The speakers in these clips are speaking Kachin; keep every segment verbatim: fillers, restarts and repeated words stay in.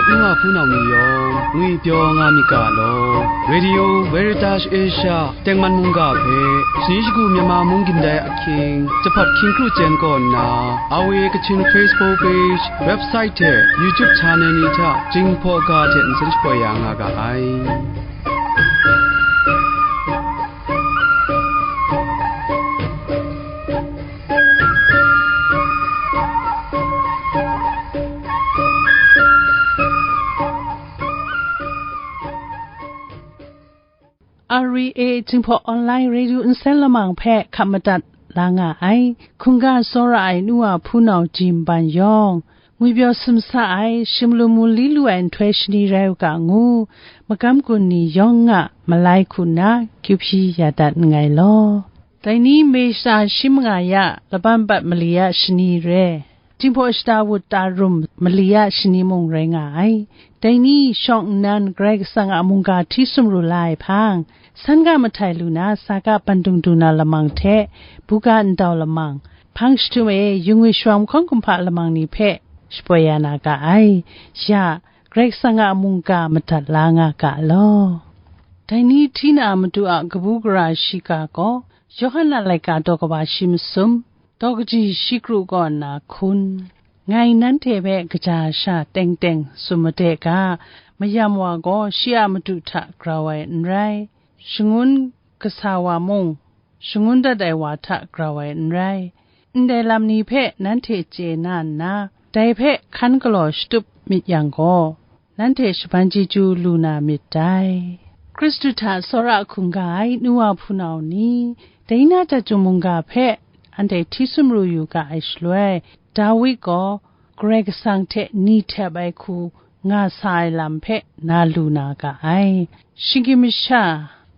N wa hpunau ni yawng ngwipyaw nga myit ga law, Radio Veritas Asia tengman mungga hpe, shani shagu Myanmar mung gindai ahkying, jahpat hkying kru chyen kaw nna, R V A Kachin Facebook page, website hte YouTube channel ni hta Jinghpaw ga hte nsen shapoi ya nga ga ai. R V A Jinghpaw Online Radio nsen lamang hpe hkap madat la nga ai. Hkungga tsawra ai nu wa hpunau ji nban yawng, ngwipyaw sumsa ai, shimlum mu li lu ai nhtoi shani rai u ga ngu, magam gun ni yawng a malai hku nna kyu hpyi ya dat nngai law. Dai ni May shata shi manga ya laban bat mali ya shani re, Jinghpaw shata wut ta rum mali ya shani mung rai nga ai. Dai ni shawng nnan Karai Kasang a mungga hti sumru la ai hpang, san ga mahtai lu na, sa ga bandung du na lamang hte, buga ndau lamang, hpang jahtum e, yu ngwi sharawng hkawng kumhpa lamang ni hpe shapoi ya na ga ai. Ya, Karai Kasang a mungga madat la nga ga law. Dai ni hti na matu a kabu gara shiga gaw, Yawhan a laika daw kaba shi masum, daw kaji shi kru kaw nna hkun. Ngai nanhte hpe kaja sha teng teng tsun made ga, mayam wa gaw shi a madu hta grau ai n rai, shangun kasa wa mung, shangun dat ai wa hta grau ai n rai. Ndai lam ni hpe nanhte chye na nna, dai hpe hkan galaw shatup myit yang gaw, nanhte shaban chyeju lu na myit dai. Hkristu hta tsawra hkungga ai nu wa hpunau ni, dai na Chyum mungga hpe anhte hti sumru yu ga ai shaloi, Dawi gaw Karai Kasang hte ni htep ai hku nga sa ai lam hpe na lu na ga ai. Shinggyim masha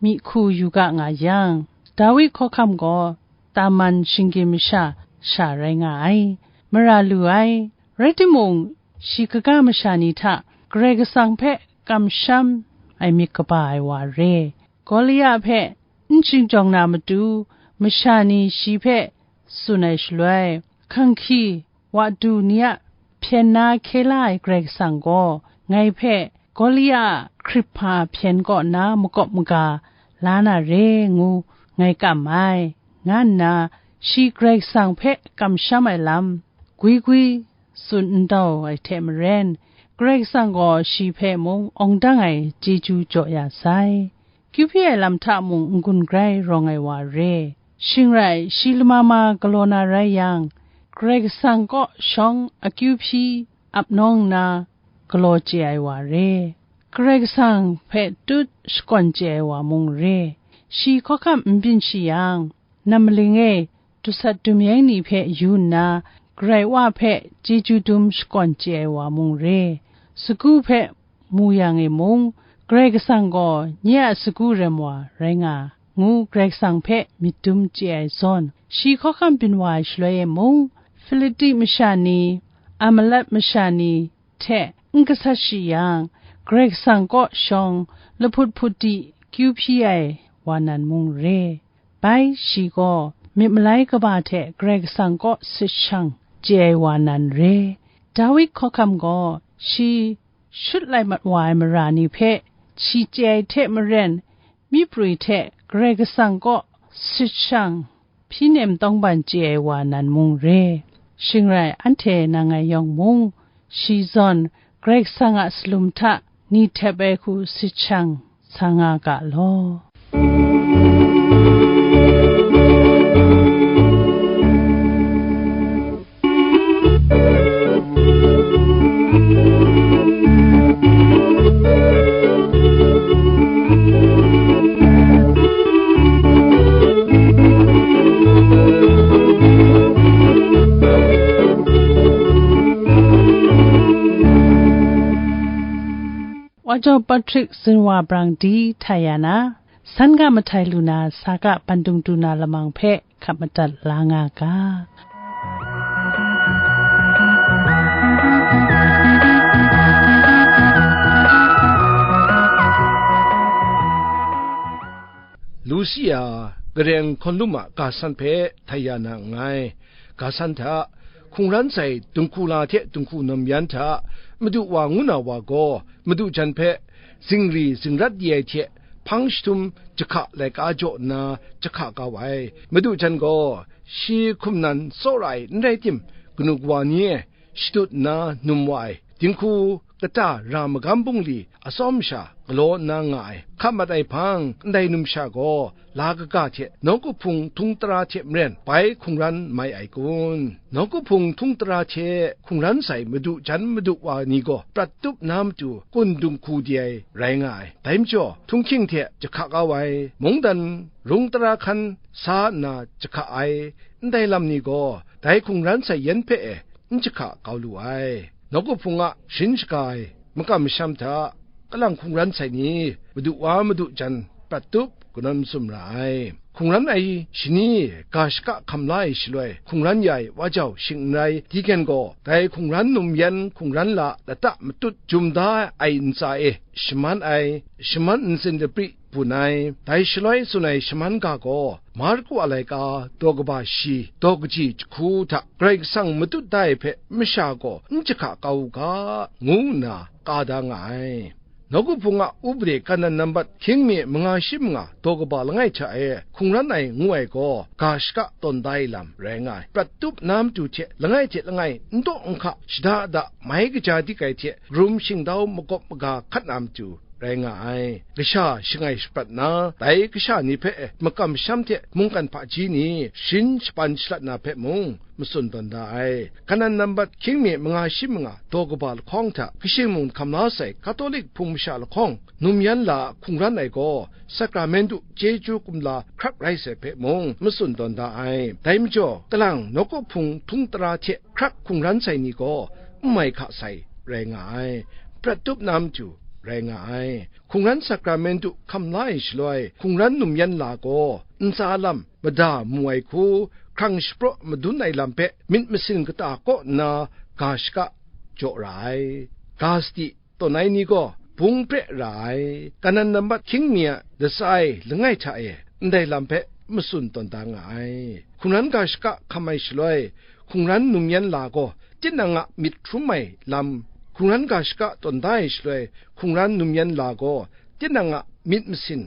myi hku yu ga nga yang, Dawi hkawhkam gaw Taman shinggyim masha sha rai nga ai, mara lu ai. Rai timung, shi kaga masha ni hta Karai Kasang hpe kamsham ai myit kaba ai wa re. Gawlia hpe n shingtawng na matu, masha ni shi hpe tsun ai shaloi, hkanghki wa du ni a hpyen na hkye la ai Karai Kasang gaw, ngai hpe Gawlia a hkrit hpa hpyen kaw na makawp maga la na re ngu ngai kam ai, nga nna shi Karai Kasang hpe kamsham ai lam gwi gwi tsun n dau ai hte maren, Karai Kasang gaw shi hpe mung awng dang ai chyeju jaw ya sai. Kyu hpyi ai lam hta mung n-gun grai rawng ai wa re. Shing rai, shi lama ma galaw na rai yang, Karai Kasang kaw shawng akyu hpyi ap nawng nna galaw chye ai wa re. Karai Kasang hpe tut shakawn chye ai wa mung re. Shi hkawhkam n byin shi yang, nam maling e dusat dumyeng ni hpe yu nna, Karai Wa hpe chyeju dum shakawn chye ai wa mung re. Sagu hpe mu yang e mung, Karai Kasang gaw nye a sagu rem wa rai nga, ngu Karai Kasang hpe myit dum chye ai zawn, shi hkawhkam byin wa ai shaloi e mung, Hpiliti masha ni, Amalat masha ni hte n gasat shi yang, Karai Kasang kaw shawng lahput hput di kyu hpyi ai wa nan mung re. Bai, shi gaw myit malai kaba hte Karai Kasang kaw sit shang chye ai wa nan re. Dawid hkawhkam gaw shi shut lai mat wa ai mara ni hpe shi chye ai hte maren, myi prwi hte Karai Kasang kaw sit shang hpyi nem tawngban chye ai wa nan mung re. Shing rai, anhte nang ngai yawng mung, shi zawn Karai Kasang a salum hta ni htep ai hku sit shang sa nga ga law. Wa jaw Patrick Zin Wa Brang di htai ya na, san ga mahtai lu na, sa ga bandung du na lamang hpe hkap madat la nga ga. Lucia, gareng hkawn lum a ga san hpe htai ya na nngai. Ga san hta, hkungran sai dinghku la hte dinghku nawm yan hta, Madu wa ngu na wa gaw madu jan hpe zingri zingrat di ai hte hpang jahtum jahka laika jaw nna jahka kau ai. Madu jan gaw shi hkum nan tsawra ai n rai tim, kanu kawa ni e shadut nna num wa ai, dinghku kata ra magam bungli atsawm sha galaw nna nga ai, hka mat ai hpang ndai numsha gaw la kaga hte nawku hpung htung tara hte maren bai hkungran mai ai kun? Nawku hpung htung tara hte hkungran sai madu jan madu wa ni gaw prat tup na matu kun dinghku di ai rai nga ai. Dai majaw, htunghking hte jahka kau ai, mungdan rung tara hkan sa nna jahka ai, ndai lam ni gaw dai hkungran sai yan hpe e n jahka kau lu ai. Nawku hpung a sharin shaga ai makam masham hta kalang hkungran sai ni, madu wa madu jan prat tup kanawn masum ra ai. Hkungran ai shani ga shaka hkam la ai shaloi, hkungran ya ai wa jau shing n rai, deacon gaw dai hkungran num yan hkungran la lata matut jum da ai ntsa e shaman ai, shaman ntsin lapri bun ai. Dai shaloi tsun ai shaman ga gaw, Marku a laika daw kaba shi, daw kaji jahku hta Karai Kasang matut da ai hpe masha gaw n jahka kau u ga, ngu nna ka da nga ai. Nawku hpung a upade kanan nambat hkying mi manga shi manga daw kaba langai hta e hkungran ai ngu ai gaw, ga shaka tawn da ai lam rai nga ai. Prat tup na matu hte langai hte langai n daw n hka, shada da mai kaja dik ai hte, rum shingdau magawp maga hkat na matu rai nga ai. Kasha shangai shaprat nna, dai kasha ni hpe makam masham hte mungkan hpaji ni sharin shapan shalat na hpe mung matsun tawn da ai. Kanan nambat hkying mi manga shi manga daw kaba lahkawng hta, kashi mung hkam la sai Katolik hpung masha lahkawng num yan la a hkungran ai gaw, Sakramentu chyeju kumla hkrak rai sai hpe mung matsun tawn da ai. Dai majaw, kalang nawku hpung htung tara hte hkrak hkungran sai ni gaw n mai hka sai rai nga ai, prat tup na matu rai nga ai. Hkungran sakramentu hkam la ai shaloi, hkungran num yan la gaw, ntsa lam mada mu ai hku, hkrang shapraw madun ai lam hpe myit masin kata kaw nna ga shaka jaw ra ai. Ga sadi tawn ai ni gaw bung pre ra ai. Kanan nambat hkying mi a latsa ai langai hta e ndai lam hpe matsun tawn da nga ai. Hkungran ga shaka hkam ai shaloi, hkungran num yan la gaw, tinang a myit hkrum ai lam, hkungran ga shaka tawn da ai shaloi, hkungran num yan la gaw, tinang a myit masin,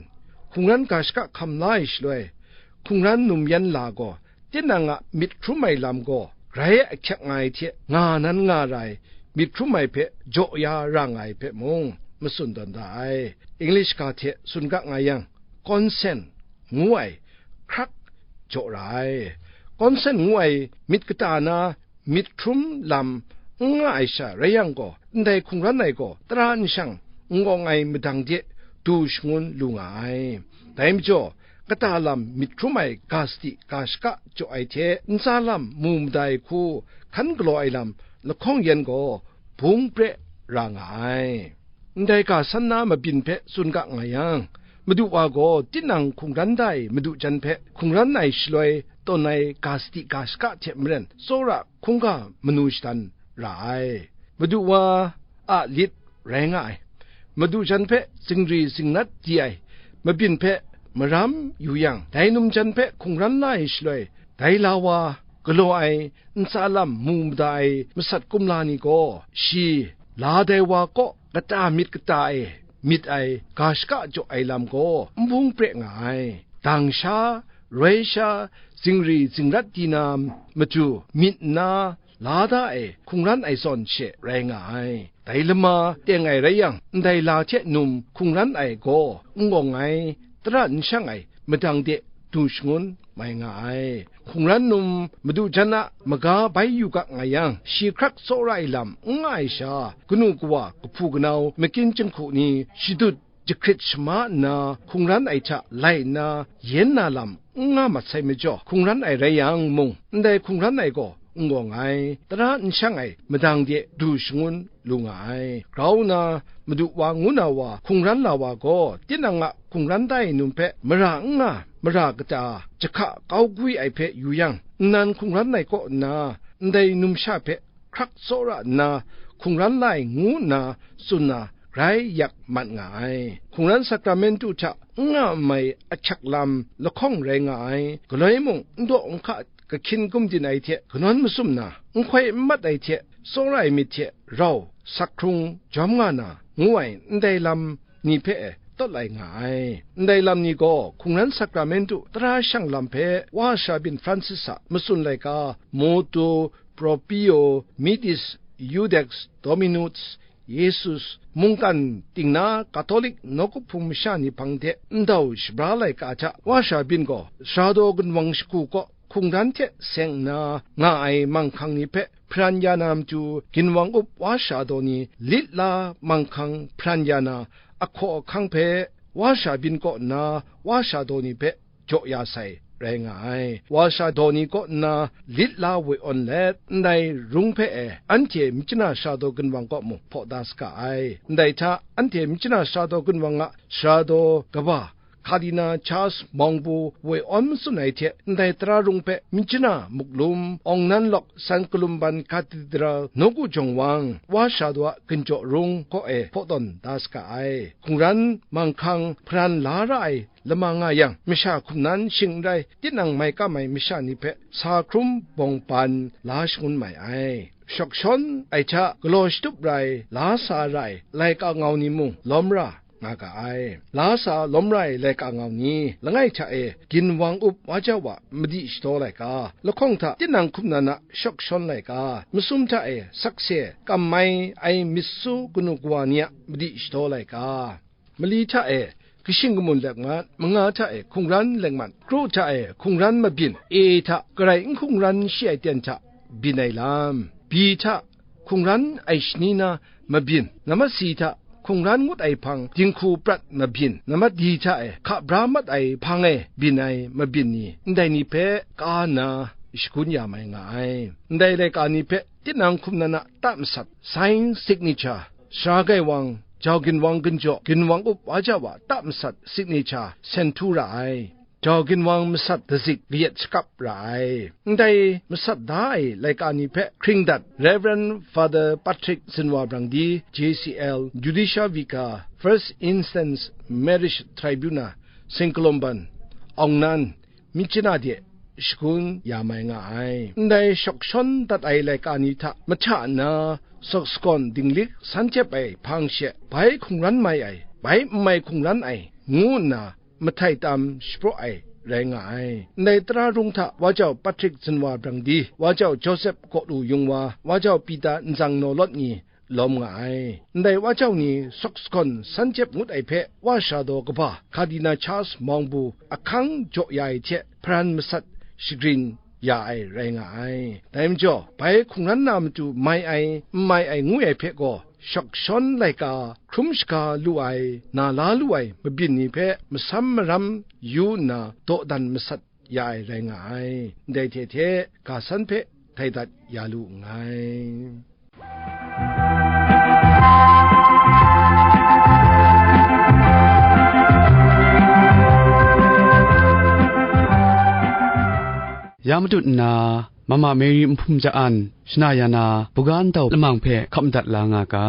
hkungran ga shaka hkam la ai shaloi, hkungran num yan la gaw, tinang a myit hkrum ai lam gaw, grai ahkyak nga ai hte nga nan nga ra ai, myit hkrum ai hpe jaw ya ra nga ai hpe mung matsun tawn da ai. English ga hte tsun ga nga yang, consent ngu ai hkrak jaw ra ai. Consent ngu ai myit kata na myit hkrum lam n nga ai sha rai yang gaw, ndai hkungran ai gaw tara nshang n-gawng ai madang de du shangun lu nga ai. Dai majaw, kata lam myit hkrum ai ga sadi ga shaka jaw ai hte, ntsa lam mu mada ai hku hkan galaw ai lam lahkawng yan gaw bung pre ra nga ai. Ndai ga san na mabyin hpe tsun ga nga yang, Madu wa gaw tinang hkungran da ai madu jan hpe hkungran ai shaloi tawn ai ga sadi ga shaka hte maren, tsawra hkungga manu shadan ra ai. Madu wa a lit rai nga ai. Madu jan hpe zingri zingrat di ai mabyin hpe maram yu yang, dai num jan hpe hkungran la ai shaloi, dai la wa galaw ai ntsa lam mu mada ai masat kumla ni gaw, shi la dai wa kaw kata myit kata e myit ai ga shaka jaw ai lam gaw n bung pre nga ai. Dang sha, roi sha, zingri zingrat di na matu myit nna la da ai hkungran ai zawn she rai nga ai. Dai lama teng ai rai yang, ndai la hte num hkungran ai gaw n-gawng ai, tara n shang ai madang de du shangun mai nga ai. Hkungran num madu jan a maga bai yu ga nga yang, shi hkrak tsawra ai lam n nga ai sha, kanu kawa, kahpu kanau, makyin jinghku ni shadut jahkrit shama nna, hkungran ai hta lai nna yen na lam n nga mat sai majaw, hkungran ai rai yang mung, ndai hkungran ai gaw n-gawng ai, tara n shang ai madang de du shangun lu nga ai. Grau nna, madu wa ngu na wa hkungran la wa gaw, tinang a hkungran da ai num hpe mara n nga, mara kata jahka kau gwi ai hpe yu yang, nnan hkungran ai kaw nna, ndai numsha hpe hkrak tsawra nna hkungran la ai ngu nna tsun na grai yak mat nga ai. Hkungran sakramentu hta n nga n mai ahkyak lam lahkawng rai nga ai. Galoi mung n daw n hka kahkyin gumdin ai hte kanawn masum na, n hkoi n mat ai hte tsawra ai myit hte rau sak hkrung jawm nga na, ngu ai ndai lam ni hpe e tawt lai nga ai. Ndai lam ni gaw hkungran sakramentu tara shang lam hpe Wa Shabyin Francis a matsun laika, Motu Proprio Mitis Iudex Dominus Iesus, mungkan ting na Katolik nawku hpung masha ni hpang de ndau shabra laika hta Wa Shabyin gaw sara daw ginwang shagu kaw hkungran hte seng nna nga ai manghkang ni hpe hparan ya na matu, ginwang up Wa Sara daw ni lit la manghkang hparan ya na ahkaw ahkang hpe Wa Shabyin kaw nna Wa Sara daw ni hpe jaw ya sai rai nga ai. Wa Sara daw ni kaw nna lit la woi awn let, ndai rung hpe e anhte Myitkyina Sara daw ginwang kaw mung hpaw da saga ai. Ndai hta anhte Myitkyina Sara daw ginwang a sara daw kaba Cardinal Charles Maung Pu woi awn matsun ai hte, ndai tara rung hpe Myitkyina Muklum, Aung Nan lawk San Columban Cathedral nawku jawng wang, Wa Sara daw a ginjaw rung kaw e hpaw tawn da saga ai. Hkungran manghkang hparan la ra ai lama nga yang, masha hkum nan shing n rai, tinang mai kam ai masha ni hpe sa hkrum bawng ban la shangun mai ai. Shawk shawn ai hta galaw shatup rai la sa ra ai laika ngau ni mung lawm ra nga ga ai. La sa lawm ra ai laika ngau ni, langai hta e ginwang up wa jau wa madi shadaw laika, lahkawng hta tinang hkum nan a shawk shawn laika, masum hta e sakse kam mai ai myit su kanu kawa ni a madi shadaw laika, mali hta e kashing kamun lekmat, manga hta e hkungran lekmat, kru hta e hkungran mabyin, e hta garai n hkungran shi ai ten hta byin ai lam, bi hta hkungran ai shani na mabyin, namasi hta hkungran ngut ai hpang dinghku prat mabyin, namadi hta e hka bra mat ai hpang e byin ai mabyin ni, ndai ni hpe ka nna shagun ya mai nga ai. Ndai laika ni hpe tinang hkum nan a ta masat, sign signature, Sara Gaiwang, Jau Ginwang Ginjaw, Ginwang Up Wa Jau a ta masat, signature, sen htu ra ai. Jau Ginwang masat dazik kayat shakap ra ai. Ndai masat da ai laika ni hpe hkring dat Reverend Father Patrick Zinwa Brangdi, J C L, Judicial Vicar, First Instance Marriage Tribunal, Saint Columban, Aung Nan, Myitkyina de shagun ya mai nga ai. Ndai shawk shawn dat ai laika ni hta mahta nna, sawksawn dinglik san jep ai hpang she, bai hkungran mai ai, bai n mai hkungran ai, ngu nna mahtai tam shapraw ai rai nga ai. Ndai tara rung hta Wa Jau Patrick Zinwa Brangdi, Wa Jau Joseph Kaw Lu Yung Wa, Wa Jau Peter Nzang Naw Lawt ni lawm nga ai. Ndai Wa Jau ni sawksawn san jep ngut ai hpe Wa Sara daw kaba Cardinal Charles Maung Pu ahkang jaw ya ai hte hparan masat shagrin ya ai rai nga ai. Dai majaw, bai hkungran na matu mai ai, n mai ai ngu ai hpe gaw, shawk shawn laika hkrum shaga lu ai, na la lu ai mabyin ni hpe masam maram yu nna dawdan masat ya ai rai nga ai. Ndai hte hte, ga san hpe htai dat ya lu nngai. Ya matut nna, Mama Mary Nhpum Ja-an shana ya na, buga ndau lamang hpe hkap madat la nga ga.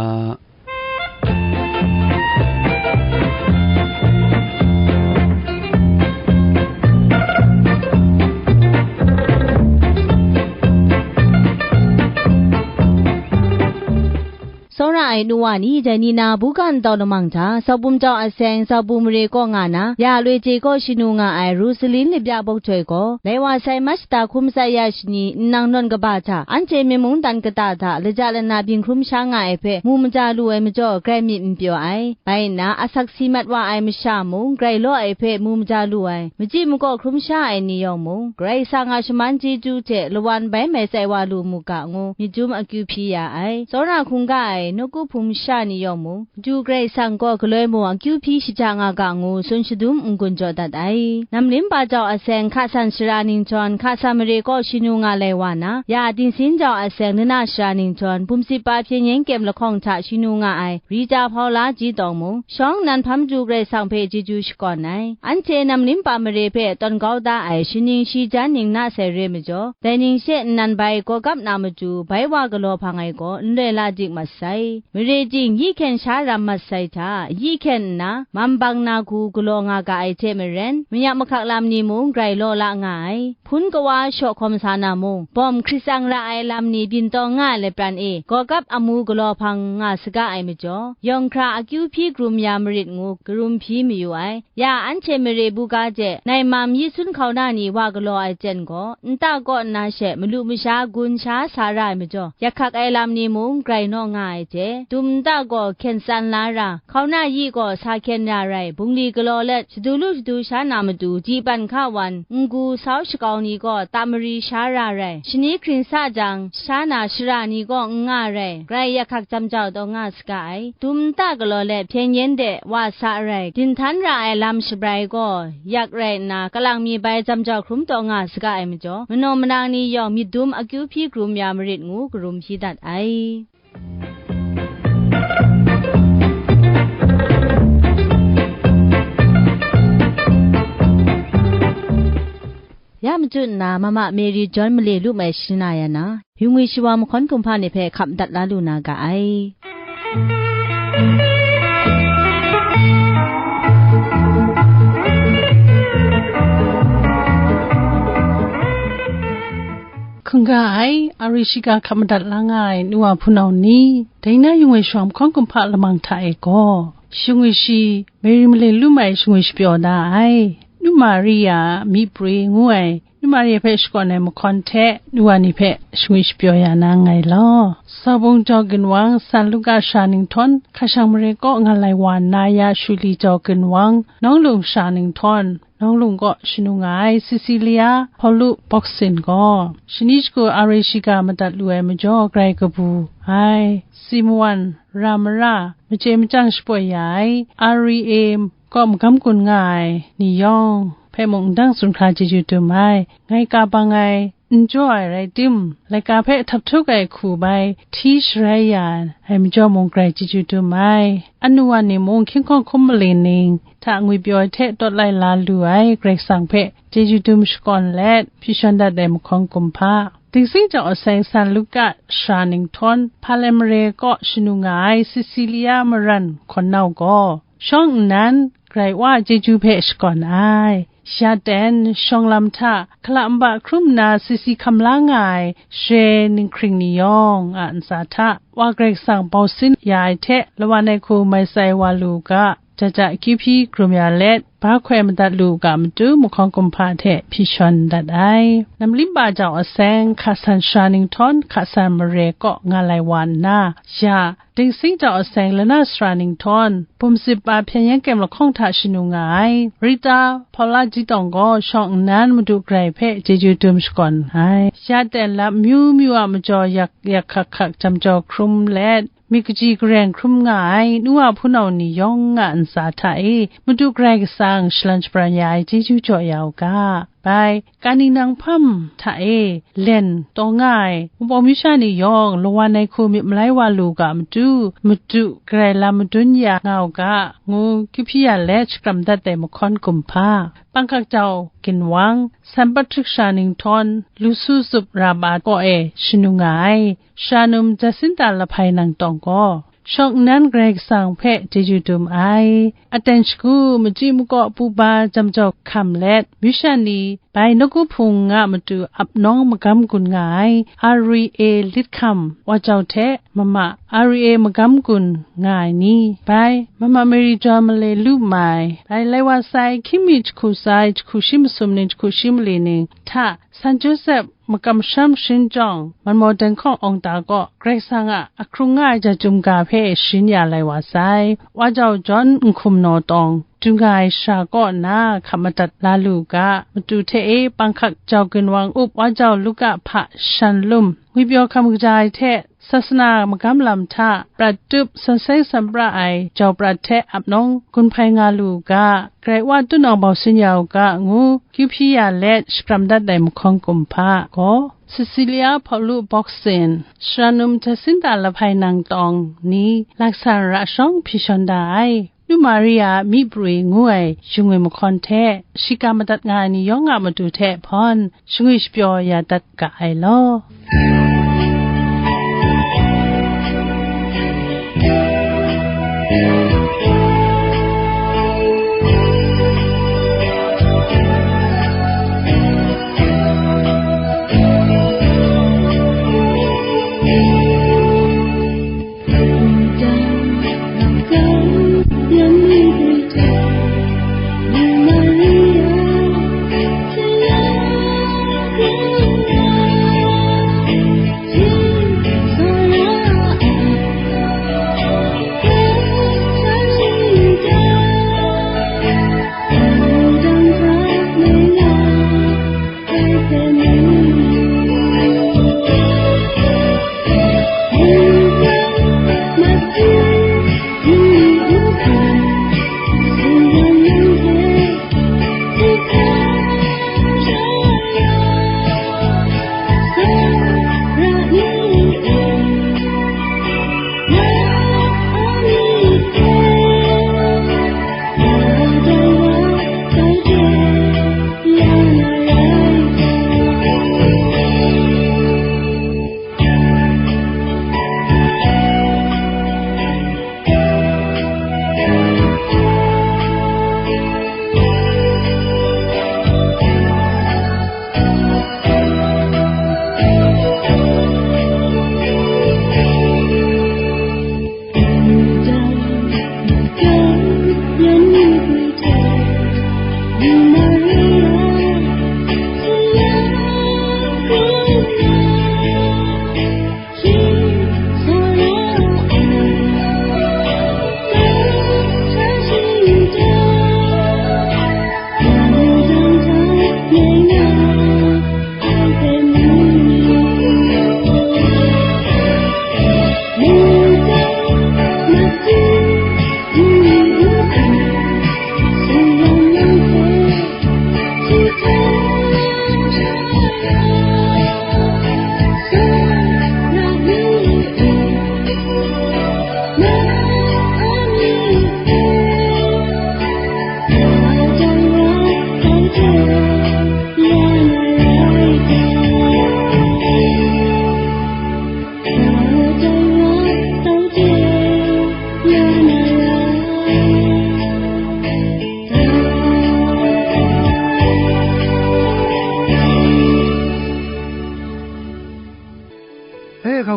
Tsawra ai nu wa ni, dai ni na buga ndau lamang hta, Sawbum jau a seng, Sawbum mare kaw nga na, ya loi je kaw shanu nga ai Rosalin Labya Bok Htoi gaw, lai wa sai Mach shata hkum tsai ya shani, nnang nawn kaba hta, anhte myen mungdan kata hta laja lana byin hkrum sha nga ai hpe, mu maja lu ai majaw, grai myit n pyaw ai. Bai nna, asak si mat wa ai masha mung, grai law ai hpe mu maja lu ai, machyi makaw hkrum sha ai ni yawng mung, Karai Kasang a shaman chyeju hte lawan bai mai tsai wa lu mu ga ngu, myit dum akyu hpyi ya ai. Tsawra hkungga ai nawku hpung masha ni yawng mung, Madu Karai Kasang gaw galoi mung akyu hpyi shaja nga ga ngu, tsun shadum n-gun jaw dat ai. Namlim pa jau a seng, hka san sara ningjawn, hka san mare kaw shanu nga lai wa na, ya Tingsin jau a seng, lana sara ningjawn, bumsip pa hpyen yen kyem lahkawng hta shanu nga ai, Rita Hpaula ji tawng mung, shawng nnan hpa Madu Karai Kasang hpe chyeju shakawn ai. Anhte namlim pa mare hpe tawn kau da ai shaning shi jan ning na sai re majaw, dai ning she nnan bai gawgap na matu, bai wa galaw hpang ai gaw n loi la dik mat sai. mare ting yi hkyen sha ram mat sai hta, yi hkyen nna, mam bang na hku galaw nga ga ai hte maren, manyak mahkak lam ni mung grai law la nga ai. Hpun kawa shaw hkawm sa na mung, bawm hkrit tsang ra ai lam ni byin tawng nga ai lapran e, gawgap amu galaw hpang nga saga ai majaw, yawng hkra akyu hpyi hkrum ya marit ngu karum hpyi mayu ai. Ya anhte mare buga hte naimam yi sun hkauna ni wa galaw ai ten gaw, nta kaw nna she malu masha gun sha sa ra ai majaw, yak hkak ai lam ni mung grai naw nga ai hte, dum nta gaw hkyen tsan la ra, hkauna yi gaw sa hkyen ra rai, bungli galaw let, shadu lu shadu sha na matu, ji ban hka wan, n-gu sau shakau ni gaw ta mari sha ra rai, shani hkring sa jang, sha na shara ni gaw n nga rai, grai yak hkak jam jau taw nga saga ai. Dum nta galaw let, hpyen yen de wa sa rai, dinghtan ra ai lam shabrai gaw, yak rai nna, kalang mi bai jam jau hkrum taw nga saga ai majaw, manaw manang ni yawng myit dum akyu hpyi hkrum ya marit ngu karum hpyi dat ai. Ya machyu nna, Mama Mary John male lu mai shana ya na, yu ngwi shawa mahkawn kumhpa ni hpe hkap dat la lu na ga ai. Hkungga ai, a ri shiga hkap madat la nga ai nu wa hpunau ni, dai na yu ngwi shawa mahkawn kumhpa lamang hta e gaw, shingwi shi, Mary male lu mai shingwi shapyaw da ai, nu Maria a myi prwi ngu ai, nu Maria hpe shakawn ai mahkawn hte, nu wa ni hpe shingwi shapyaw ya na nngai law. Sa Bung Jau Ginwang, San Luka Sara Ninghtawn, hka shang mare kaw nga lai wa nna ya Shuli Jau Ginwang, Nawng Lung Sara Ninghtawn, Nawng Lung kaw shanu nga ai Cecilia Hpawlu Bawksin gaw, shani shagu a ri shiga madat lu ai majaw grai kabu ai, Simawan, Ramara, machye machyang shapoi ya ai, R E A kaw magam gun nga ai ni yawng hpe mung ndang tsun hkra chyeju dum ai, ngai ka bang ai, n jaw ai rai tim, laika hpe htap htuk ai hku bai hti sharai ya ai majaw mung grai chyeju dum ai. Anu wa ni mung hkying hkawng hkum mali ning hta ngwipyaw ai hte tawt lai la lu ai Karai Kasang hpe chyeju dum shakawn let, hpyi shawn dat ai mahkawn kumhpa. Dingsing jau aseng San Luka Sara Ninghtawn, Hpalen mare kaw shanu nga ai Cecilia Maran hkawn nau gaw, shawng nnan Karai Wa a chyeju hpe shakawn ai. Ya ten, shawng lam hta, hkala nba hkrum nna sisi hkam la nga ai, share ninghkring ni yawng a ntsa hta, Wa Karai Kasang bau sin ya ai hte, lawan ai hku mai tsai wa lu u ga, ja ja akyu hpyi hkrum ya let, ba hkoi madat lu u ga matu, mahkawn kumhpa hte hpyi shawn dat ai. Namlim ba jau aseng, hka san Sara Ninghtawn, hka san mare kaw nga lai wa nna, ya, Dingsing jau aseng Lana Sara Ninghtawn, bum sip pa hpyen yen kyem lahkawng hta shanu nga ai, Rita Hpawla Jitawng gaw shawng nnan Madu Karai hpe chyeju dum shakawn ai. Ya ten lap amyu myu a majaw yak yak hkak hkak jam jau hkrum let, myit kaji gareng hkrum nga ai nu wa hpunau ni yawng a ntsa hta e, Madu Karai Kasang shalan shabran ya ai chyeju jaw ya u ga. Bai, ka ning nang hpam hta e len taw nga ai, Wunpawng Myu Sha ni yawng, lawan ai hku myit malai wa lu u ga matu, madu, Karai lam madun ya nga u ga, ngu kyu hpyi ya let, shakram dat ai mahkawn kumhpa. Panghkak jau Ginwang, San Patrik Sara Ninghtawn, Lusu Zup Raba kaw e shanu nga ai, Sara num Jasinta Lahpai Nangtawng gaw, shawng nnan Karai Kasang hpe chyeju dum ai. Aten shagu, machyi makaw puba jam jau hkam let, myu sha ni bai nawku hpung nga matu ap nawng magam gun nga ai, R E A lit hkam, Wa Jau hte mama, R E A magam gun nga ai ni, bai mama Mary John male lu mai, bai lai wa sai, hkying mi jahku sai, jahku shi masum ning, jahku shi mali ning hta, San Josep makam sham shin jawng, manmaw dan hkawng awng ta kaw, Karai Kasang a ahkrung nga ai ja chyum ga hpe sharin ya lai wa sai. Wa Jau John Nhkum Naw Tawng, du nga ai shara kaw nna hkap madat la lu u ga, matu hte e, Panghkak Jau Ginwang Up, Wa Jau Luka Hpa Shan Lum, ngwipyaw hkam kaja ai hte, sasana magam lam hta prat tup, san seng san pra ai jau prat hte ap nawng gun hpai nga lu u ga, Karai Wa tunawng bau sin ya u ga, ngu kyu hpyi ya let, shakram dat ai mahkawn kumhpa gaw, Cecilia Hpawlu Bawksin, Sara num Jasinta Lahpai Nangtawng ni laksan ra shawng hpyi shawn da ai. Nu Maria a myi prwi ngu ai shingwi mahkawn hte, shiga madat nga ai ni yawng a matu hte hpawn, shingwi shapyaw ya dat ga ai law.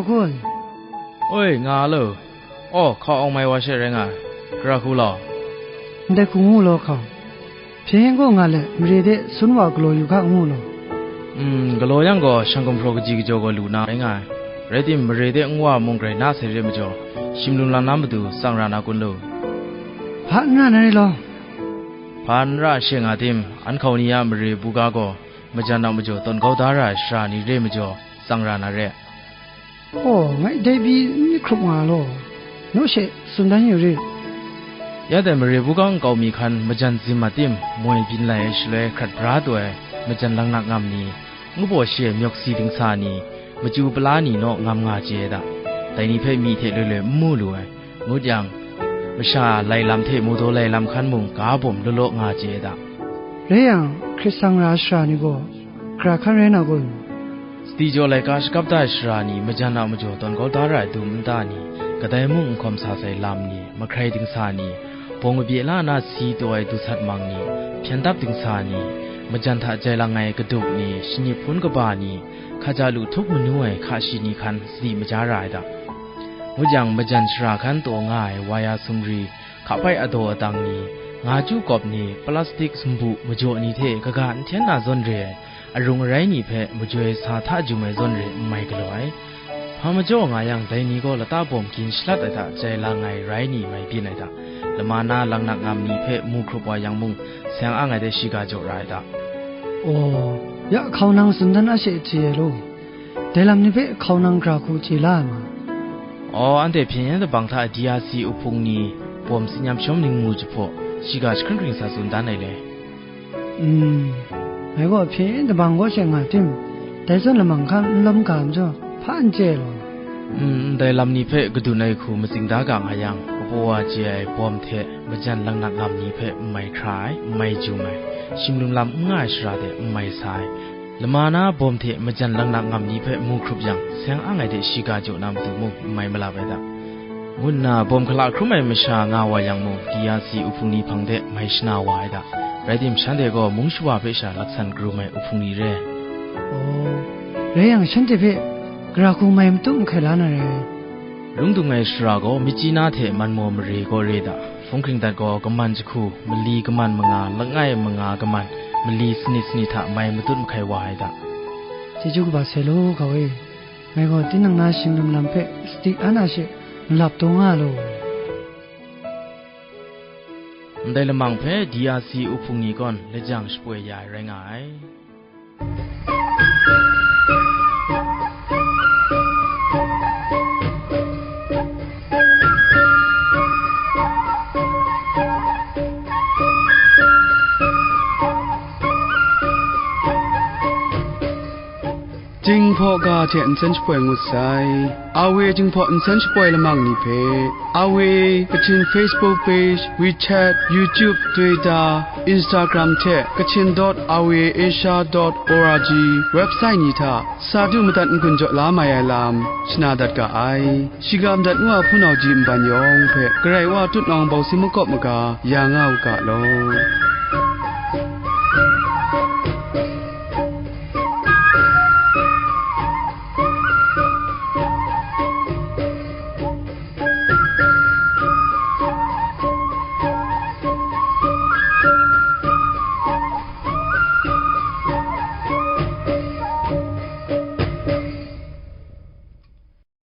Hkun. Oi, nga lo. Aw, hkau awng mai wa she rai nga ai. Gara hku law. Ndai hku ngu law hkau. Hpyen gaw nga let, mare de sun wa galaw yu hka ngu law. Mm, galaw yang gaw, shang gumhpraw kaji kajaw gaw lu na rai nga ai. Rai tim, mare de nwa mung grai na sai re majaw, shim lum lam na matu tsang ra na kun lu. Hpa n ra na re law. Hpa n ra she nga tim, an hkau ni a mare buga gaw, majan a majaw tawn kau da ra ai shara ni re majaw, tsang ra na re. Aw, ngai dai pyi n myit hkrup nga law, naw she tsun dan yu rit. Ya dai mare buga nkau mi hkan majan zim a tim, moi byin lai ai shaloi hkrat bra taw ai majan langnak ngam ni, ngu baw shi ai myawk si dingsa ni, machyu pala ni naw ngam nga chye ai da. Dai ni hpe myi hte loi loi n mu lu ai. Ngut yang, masha lai lam hte mawdaw lai lam hkan mung ga bawm law law nga chye ai da. Rai yang, hkrit sang ra ai shara ni gaw, gara hkan rai na kun? Sadi jaw laika shakap da ai shara ni majan a majaw tawn kau da ra ai dum nta ni, kadai mung n hkawm sa sai lam ni, mahkrai dingsa ni, bawng kabye la na si taw ai dusat mang ni, hpyen dap dingsa ni, majan hta jai lang ai kaduk ni, shanip hpun kaba ni, hkaja lu htup manu ai hka shi ni hkan sadi maja ra ai da. Ngut yang, majan shara hkan taw nga ai waya sumri, hkapai adaw adang ni, nga chyu kawp ni, plastik sumbu majaw ni hte kaga n hten na zawn re ai, arung arai ni hpe majoi sa hta jum ai zawn re n mai galaw ai. Hpa majaw nga yang, dai ni gaw lata bawm gin shalat ai hta jai lang ai rai ni mai byin ai hta, lama na langnak ngam ni hpe mu hkrup wa yang mung, seng ang ai de shiga jaw ra ai hta. Aw, ya hkau nang tsun dan a she chye ai law. Dai lam ni hpe hkau nang gara hku chye la ai ma? Aw, anhte hpyen yen dabang hta D R C uhpung ni bawm tsin yam shawm ning mu jahpaw, shiga jahkring hkring sa tsun dan ai le. Mm, ngai gaw hpyen yen dabang gaw she nga tim, dai zawn lamang hkan n lawm ga majaw, hpa n chye law. Mm, ndai lam ni hpe kadun ai hku matsing da ga nga yang, kapaw wa chye ai bawm hte majan langnak ngam ni hpe n mai hkra ai, n mai jum ai, shim lum lam n nga ai shara de n mai sa ai, lama na bawm hte majan langnak ngam ni hpe mu hkrup yang, seng ang ai de shiga jaw na matu mung n mai malap ai da, ngu nna bawm hkala hkrum ai masha nga wa yang mung, D R C uhpung ni hpang de mai shana wa ai da. Rai tim, shanhte gaw mung shawa hpe sha laksan karum ai uhpung ni re. Aw, rai yang, shanhte hpe gara hku mai matu n hkai la na re. Lung dung ai shara gaw, myit chyi na hte man maw mare gaw re da. Hpung hkring dat gaw, kaman jahku, mali kaman manga, langai manga kaman, mali sanit sanit hta mai matut mahkai wa ai da. Chyeju kaba sai law, hkau e. Ngai gaw tinang na shing lum lam hpe sadi an a she malap taw nga law. Ndai lamang hpe D R C uhpung ni gawn lajang shapoi ya ai rai nga ai. Jinghpaw ga hte nsen shapoi ngut sai. A W Jinghpaw nsen shapoi lamang ni hpe, A W Kachin Facebook page, WeChat, YouTube, Twitter, Instagram hte Kachin dot R V A Asia dot O R G website ni hta sa du madat n-gun jaw la mai ai lam shana dat ga ai. Shiga madat ngu a hpunau ji nban yawng hpe Karai Wa tutnawng bawsi makawp maga ya nga u ga law.